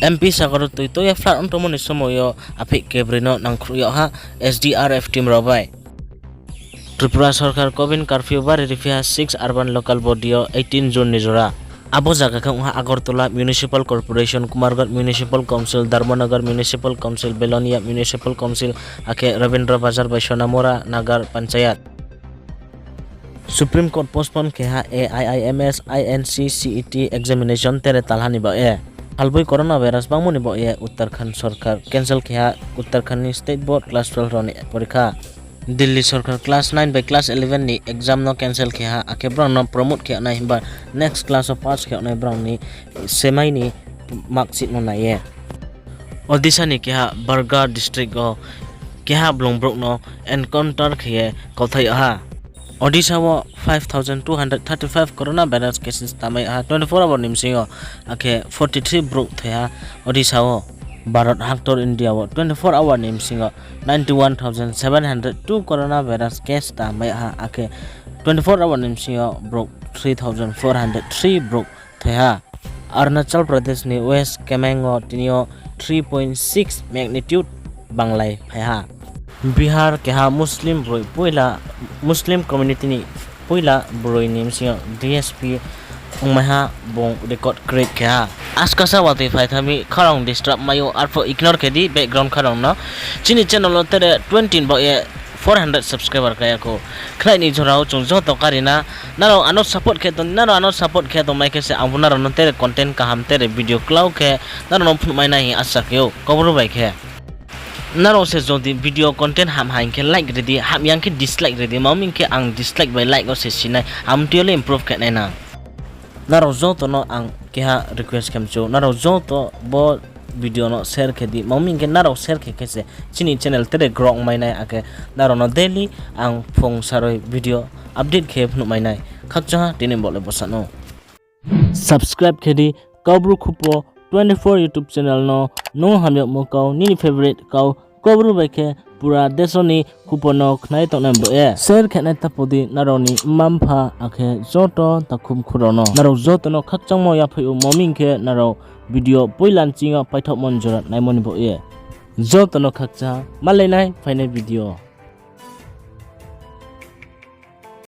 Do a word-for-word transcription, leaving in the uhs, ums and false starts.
M P Sagor Toi toi ye flood ong tongmo ni somoi yo aphih kebroi no nangkhruh yag ha S D R F team rao bai. Tripura sorkar Covid curfew bari riphi ha six urban local body yo eighteen June ni jora. Abo zaga khe ong ha Agartala Municipal Corporation, Kumarghat Municipal Council, Dharmanagar Municipal Council, Belonia Municipal Council, akhe Rabindra Bazar bai Sonamura Nagar Panchayat. Supreme Court postpone khe ha A I I M S, I N C, C E T examination tere talha ni baoh ye. Halboi coronavirus bangmo ni baoh ye Uttarakhand sorkar cancel khe ha Uttarakhand ni state board class twelve rao ni porikha. Delhi sorkar class nine bai class eleven ni exam no cancel khe ha, akhe brao no promote khe nai himba next class wo pass khe nai brao ni semai ni marksheet no nai ye. Odisha ni keha Bargarh district wo keha blung brouh no encounter khe ye kauthai yag ha. Odisha wo five thousand two hundred thirty five coronavirus cases tamai yag ha twenty four hour ni bsing yo, akhe forty three brouh thoi ha Odisha wo. Bharat haktor India wo twenty four hour ni bsing yo ninety one thousand seven hundred two coronavirus case tamai yag ha, akhe twenty four hour ni bsing yo brouh three thousand four hundred three brouh thoi ha. Arunachal Pradesh ni West Kameng wo tini yo three point six magnitude banglai phai ha. Bihar keha Muslim broi poila, Muslim community ni poila broi ni bsing yo D S P ongmai ha, bung record create khe ha. Askasa watoi phai tha mi, kharang disturb mai ou, arphuh ignore khe di background kharang no. Chini channel wo tere twenty ni baoh ye four hundred subscriber kaya khou. Khnai ni jora wo chung joto kari na, nrao ano support khe tong, nrao ano support khe tongmai khe se ang bo nrao no tere content kaham tere video klau khe nrao no phnuhmai nai hing asa khe ou, Kaubru bai khe. Nrao se jodi video content ham ha hing khe like ri di, hamya hing khe dislike ri di, ma ong mi hing khe ang dislike bai like wo se si nai, ang tui yo le improve khe nai na. Nrao joto no ang keha request khe mchu, nrao joto bo video no share khe di, ma ong mi hing khe nrao share khe khe se chini channel tere grow ongmai nai, akhe nrao no daily ang phung saroi video update khe phnuhmai nai. Khakchang ha tini bo le bsa no. Subscribe khe di Kaubru Khupo twenty four YouTube channel no, nung hamyagmo kau, nini favorite kau, Kaubru bai khe pura deso ni khupo no khnai tongnai bo ye. Share khe nai tapo di nrao ni mma mpha akhe joto takhu mkhu rao no. Nrao joto no khakchangmo yaphaih ou, ma ong mi hing khe nrao video poila nching yo paithaohmo ni jora naimo ni bo ye. Joto no khakchang ha, malai nai phainai video.